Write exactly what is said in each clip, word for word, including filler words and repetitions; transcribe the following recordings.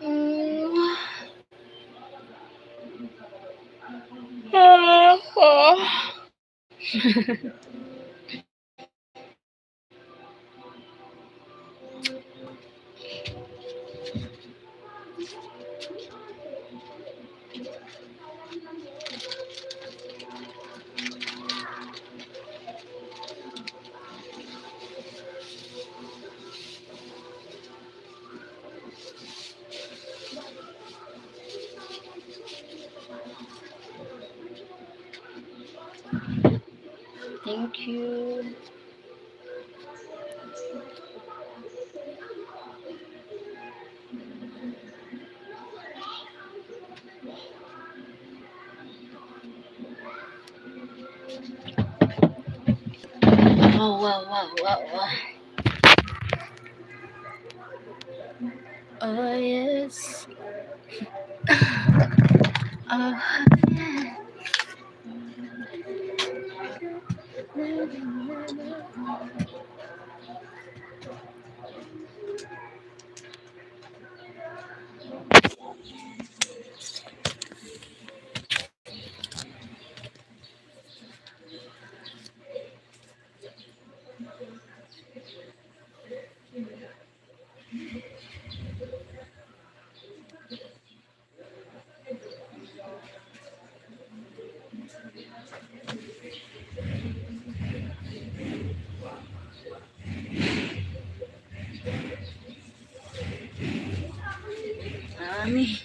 Mm. Ah, ah. Thank you. Wow, wow, wow, wow, wow. Oh, yes. Oh, yeah. Ani.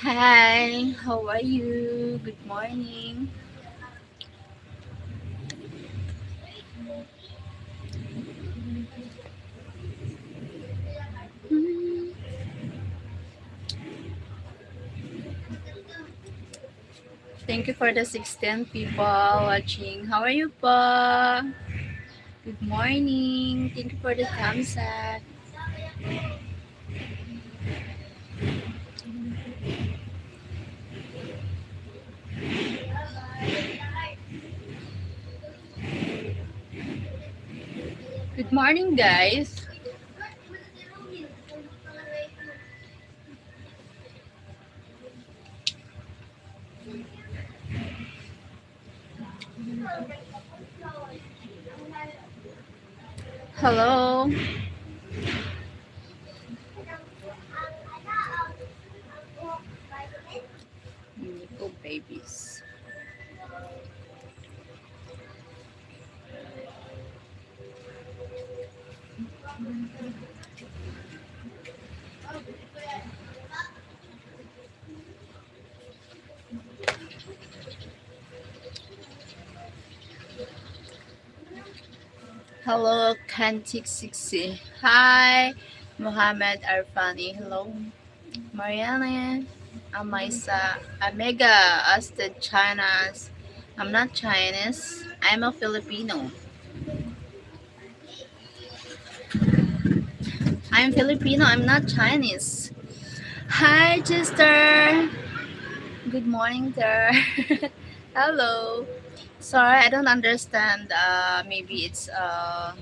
Hi, how are you? Good morning. Thank you for the sixteen people watching. How are you po? Good morning. Thank you for the thumbs up. Good morning, guys. Hello. Hindi ko, babies. Hello, Kantik Sixty. Hi, Mohammed Arfani. Hello, Mariana. Amaisa, Omega, Austin, China. I'm not Chinese. I'm a Filipino. I'm Filipino. I'm not Chinese. Hi, sister. Good morning, sir. Hello. Sorry, I don't understand. Uh, maybe it's, uh,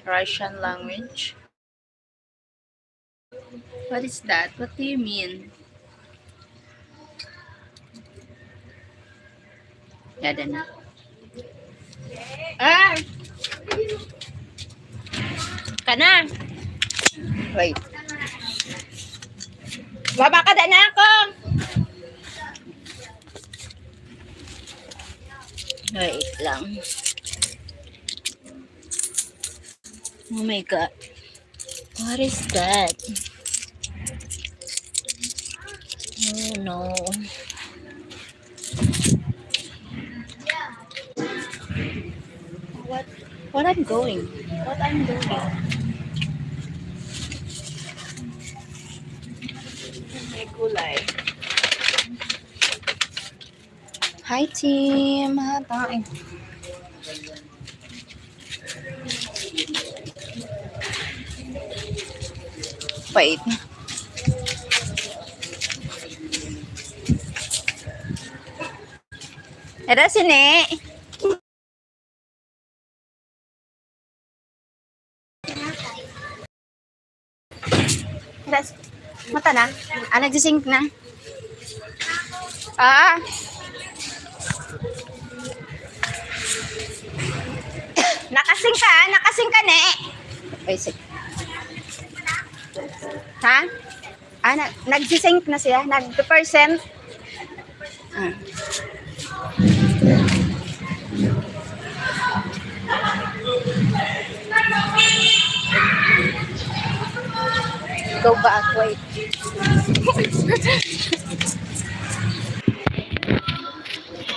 Russian language. What is that? What do you mean? Yadan. Ah! Kana. Wait. Baba ka, dana ako. Wait lang. Oh my God. What is that? Oh no. What what I'm doing? What I'm doing? May gulay. Hi, team. Ha, tayo. Wait. Ito si Ne. Ito si-, mata na. Ah, nagsising na. Ah. Nakasing ka, ah. Nakasing ka, Ne. Ay, sige. Ha? Ah, na-, nagsising na siya. Nag two percent. Ah. Ikaw ba ako eh?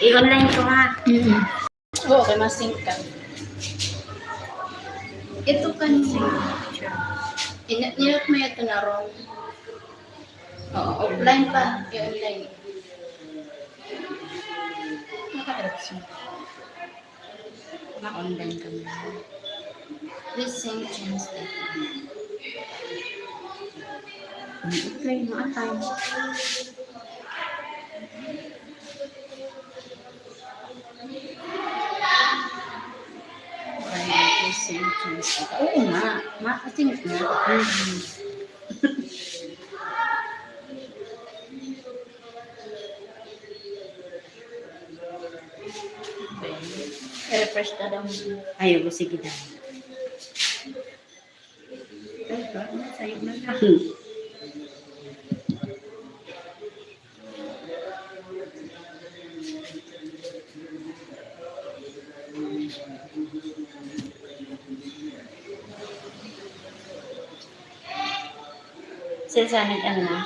I-online ko ha. Mm. Oo, kay masing ka. Ito kan signature. Ina-, nilot mo ito na wrong. Oo, offline pa. I-online. Naka-error siya. Na-online kami. Please send change statement. Ang offline mo, atay. Ay, please send change statement. Oo nga. Ma-, I think nga. Mm. I-refresh ka daw. Ayaw ko, sige daw. Ay, ba? Sa'yo na lang. Sila sa amin, ano na?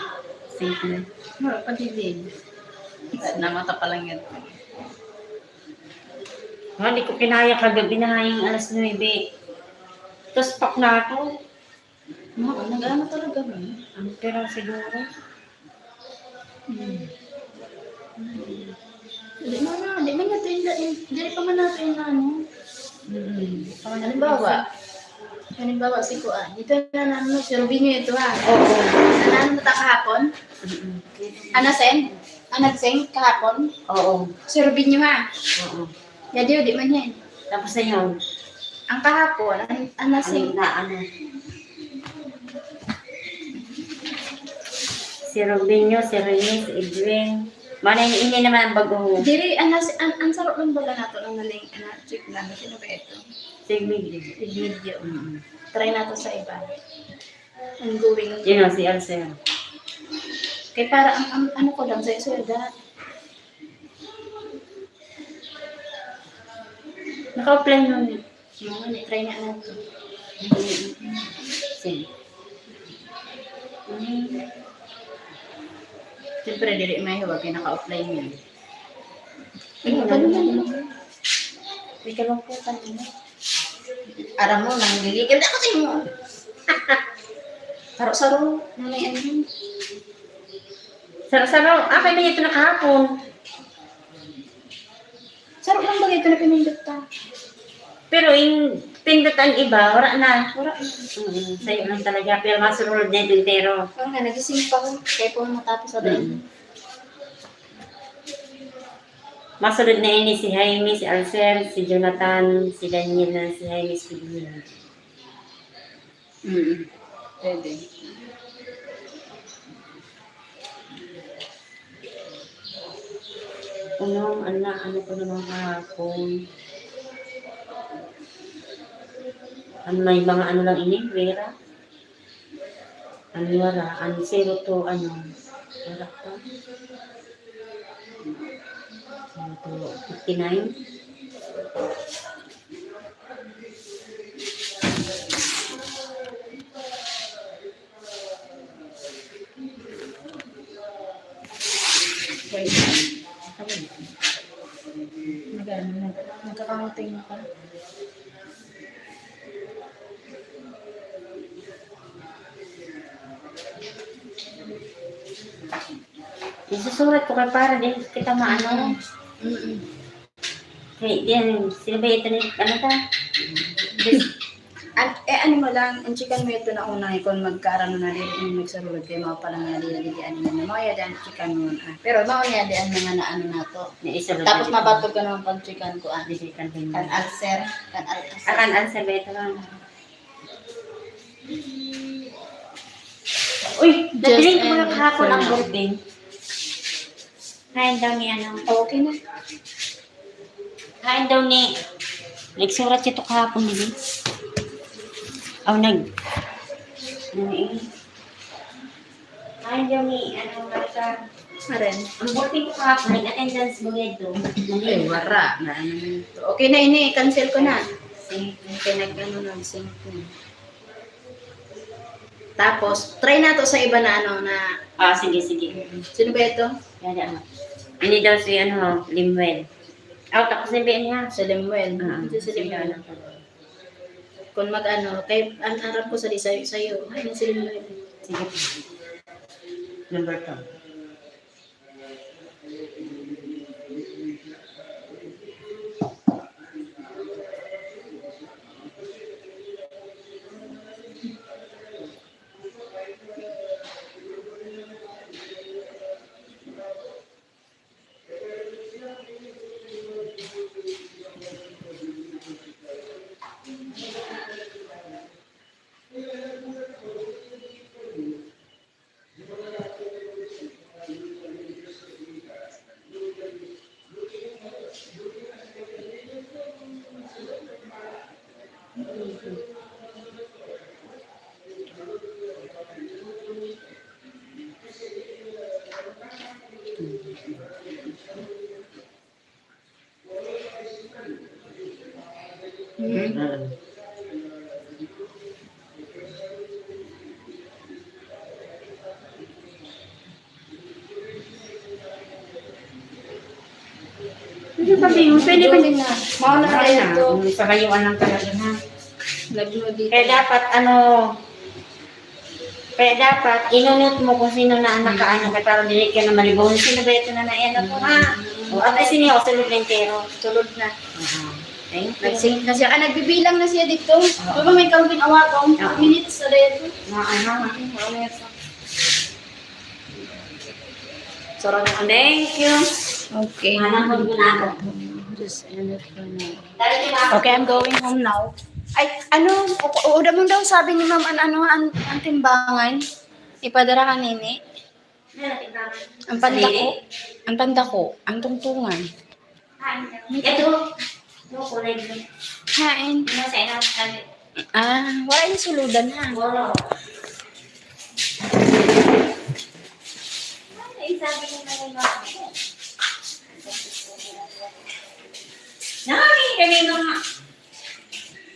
Safe na. Wala pa din eh. Namata pa lang yan. Ah, di ko kinaya kagabi na yung alas nuebe. Tapos pak na ako. Ma, nag-ano talaga mo? Ang pera siguro. Hmm. Di man na, di man nga ito yung, di pa man natin yung ano. Mm. Halimbawa, halimbawa, si Kuan. Ito na naman, si Robinho ito ha. Oo. Nanalo na ta kahapon? Mm. Ano, Sen? Ang nag-send kahapon? Oo. Si Robinho ha? Oo. Yadi, di man yan. Tapos na yun. Ang kahapon, an-, ano, Ano si na, ano? Si Robinho, si Rene, si Edwin. Mana ini naman ang bago. Diri, ang nas-, ang, ang sarap lang baga nato, ang naling, na, check na, sino ba ito? Si Emilio. Emilio. Mm. Try nato sa iba. Ang going. Yun o, si Alcer. Kay para ang, ang, ano ko lang, sa swelda. Naka-offline mo niya. Mga ni-try nga natin. Sige. Hmm. Siyempre, dili may huwag kay naka-offline yan. Ay, ano na naman? May kalungkutan mo. Aram mo, nanggigigil ako sa imo. Saro-saro, nanay, ano? Saro-saro. Ah, kaya ito na kahapon. Saro lang ba ito na pinindot ta? Pero yung pindot ang iba, wala na. Wala na. Mm, sa'yo lang talaga. Pero masulod na ito entero. Oo nga, nagising pa ko. Kaya po matapos sa Mm. Masulod na ini si Jaime, si Alcer, si Jonathan, si Daniel na si Jaime, si Pidina. Mm. Pwede. Ano, ano, ano ko naman kahapon? Ano, may mga ano lang ini, Vera? Ano, Vera? Ano, zero to, ano? Vera pa? Zero to fifty-nine? Nag-ano, nag-, nagkakaunting pa. Isusurat ko kay para din kita maano. Mm-mm. Kay yan, sino ba ito ni, ano ta? An-, eh, ano mo lang, ang chikan mo ito na una, eh, kung magkaarano na diri, yung nagsarulag kayo, mga pala nga diri, diri, ano na, mga yan, chikan mo, ah. Pero, mga yan, di, ang mga na, ano na to. Tapos, mabatog ka naman pag chikan ko, ah. Chikan din. Kan ulcer, kan ulcer. Ah, kan ulcer ba ito, ma'am? Uy, nadiling ko na kahapon ang burping. Hain daw ni ano. Okay na. Hain daw ni, nagsurat siya to kahapon, di ba? Aw, nag-, ano eh. Hain daw ni, ano, Martha. Maren. Ang buti ko kahapon, nag-attendance mo dito. Ay, wala. Na, ano, okay na ini, cancel ko na. Sige. Kaya nag-, ano na, singit na. Tapos, try nato sa iba na ano na. Ah, sige, sige. Sino ba ito? Yan, yan. Ini daw si ano, Limuel. Oh, tapos na ba niya? Si Limuel. Ah, ito si Limuel. Kung mag-ano, kay, ang aram ko sa di sa'yo, sa'yo. Ay, si Limuel. Sige. Number two. Hmm? Hindi pa, pwede pa. Mauna na kayo to. Kung sa kayuan lang talaga, ha? Lagno dito. Kaya dapat, ano, Kaya dapat, inunot mo kung sino na ang nakaano ka, para dili ka na malibon. Sino ba ito na naeno ko, ha? O, at least, hindi ako sulod na entero. Sulod na. Aha. Thank you. Nag-sync na siya. Ah, nagbibilang na siya dito. Oo. Di ba may kaunting awakong? Oo. Minutes na dito. Aha, aha. Ano yan? Sarap na. Thank you. Okay. Manang ko na ako. Just end it for now. Okay, I'm going home now. Ay, ano, u-, uda mo daw, sabi ni ma'am, an-, ano, an-, ang timbangan, ipadara ka nini. Ang pandako, ang pandako, ang tungtungan. Ito, ito, kulay green. Hain. Ano sa inang sabi? Ah, wala yung suludan, ha? Wala. Ay, sabi ko na yung mga. Nangangin kami mga.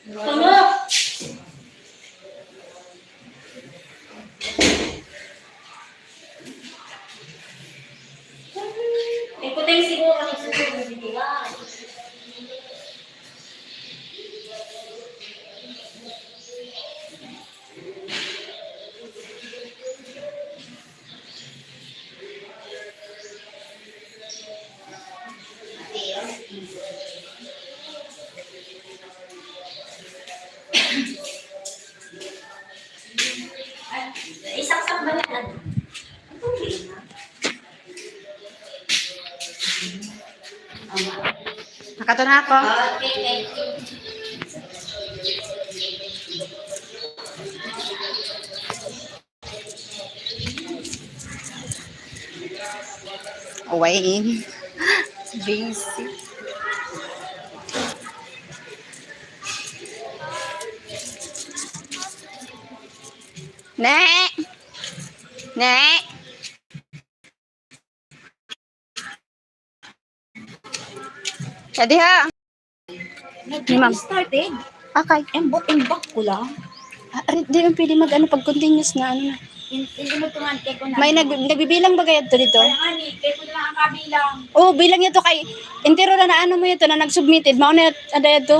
Tungo! Ikuting siguro ni Susan, hindi ba? Isaksak ba yan? Nakato na ako. Okay, thank you. Wayne. Busy. Ne! Ne! Kadi ha. Nag-, ni ma'am. Started? Akay. Embok, embok ko lang. Ah, di man pwede mag-ano, pag continuous na, ano na. In-, in-, inutungan, kaya ko na. May nag-, nagbibilang ba kaya dito? Kaya nga ni, kaya ko na lang Kabilang. Oh, bilang yun to kay entero na naano mo yun to na nag-submitted. Mao na yun, ano yun to?